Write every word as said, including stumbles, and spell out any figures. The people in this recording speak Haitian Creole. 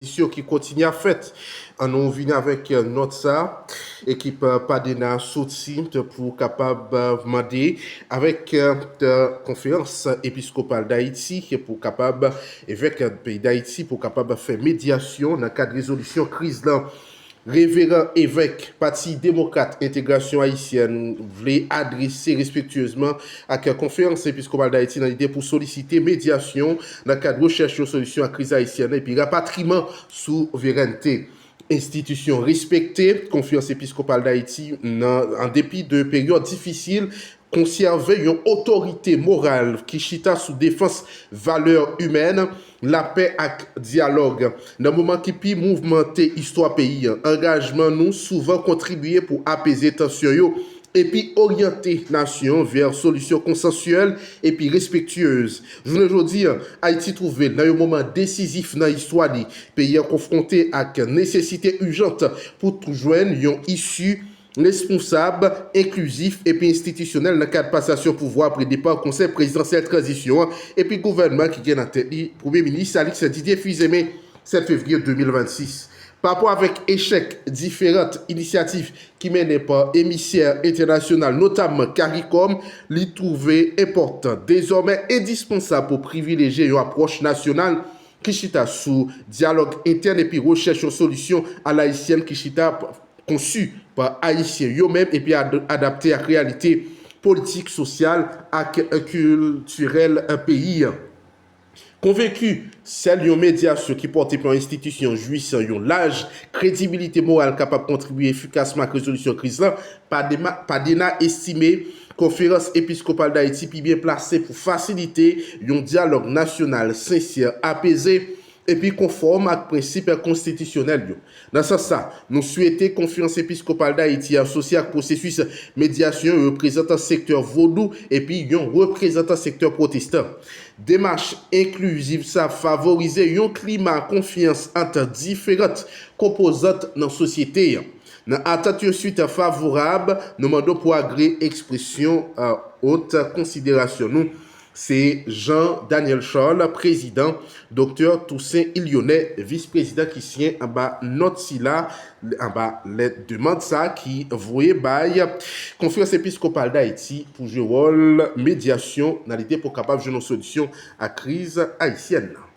Pwopozisyon ki kontinye ap fèt. Ann nou vini avèk nòt sa. Ekip Padena soti pou kapab mande avèk Konferans Episkopal Dayiti pou kapab, evèk peyi Dayiti pou kapab fè medyasyon nan kad rezolisyon kriz lan. Reveran evèk Pati Demokrat Entegrasyon Ayisyèn vle adrese respektyezman ak Konferans Episkopal Dayiti nan lide pou solisite medyasyon nan kad rechèch yon solisyon a kriz ayisyèn epi rapatriman souverènte. Enstitisyon respekte, Konferans Episkopal Dayiti, nan, an depi de peryòd difisil, konsève yon otorite moral ki chita sou defans valè imèn, lapè ak dyalòg. Nan moman ki pi mouvmante istwa peyi a, angajman nou souvan kontribye pou apeze tansyon yo epi oryante nasyon vè solisyon konsansyèl epi respektyez. Jounen jodi a, Ayiti twouve l nan yon moman desizif nan istwa li. Peyi a konfwonte ak nesesite ijant pou jwenn yon isi responsab, enklizif epi enstitisyonèl nan kad pasasyon pouvwa apre depa Konsèy Prezidansyèl Tranzisyon an epi gouvènman ki gen nan tèt li Premye Minis Alix Didier Fils-Aimé, sèt fevriye de mil vennsis. Pa rapò avèk echèk diferan inisyativ ki mennen pa emisè entènasyonal, notamman CARICOM, li twouve enpòtan, dezòmè endispansab pou privilejye yon apwòch nasyonal ki chita sou dyalòg entèn epi rechèch yon solisyon alayisyèn ki chita konsi pa Ayisyen yo menm epi ad- adapte ak reyalite politik, sosyal ak kiltirèl peyi a. Konvenki, sèl yon medyasyon ki pòte pa yon enstitisyon jwisan yon laj kredibilite moral kapab kontribye efikasman ak rezolisyon kriz lan. Padema- Padena estime Konferans Episkopal Dayiti pi byen plase pou fasilite yon dyalòg nasyonal sensè, apeze, epi konfòm ak prensip konstitisyonèl yo. Nan sans sa, nou swete Konferans Episkopal Dayiti asosye ak pwosesis medyasyon yon reprezantan sektè vodou epi yon reprezantan sektè pwotestan. Demach enkliziv sa ap favorize yon klima konfyans ant diferan konpozant nan sosyete a. Nan atant yon swit favorab, nou mande w pou agre ekspresyon wòt konsiderasyon nou. Se Jean Daniel Charles, prezidan, Doktè Toussaint Ilionnet, vis-prezidan, ki siyen anba nòt sila, anba lèt demann sa ki voye bay Konferans Episkopal Dayiti pou jwe wòl medyasyon nan lide pou kapab jwenn yon solisyon a kriz ayisyèn nan.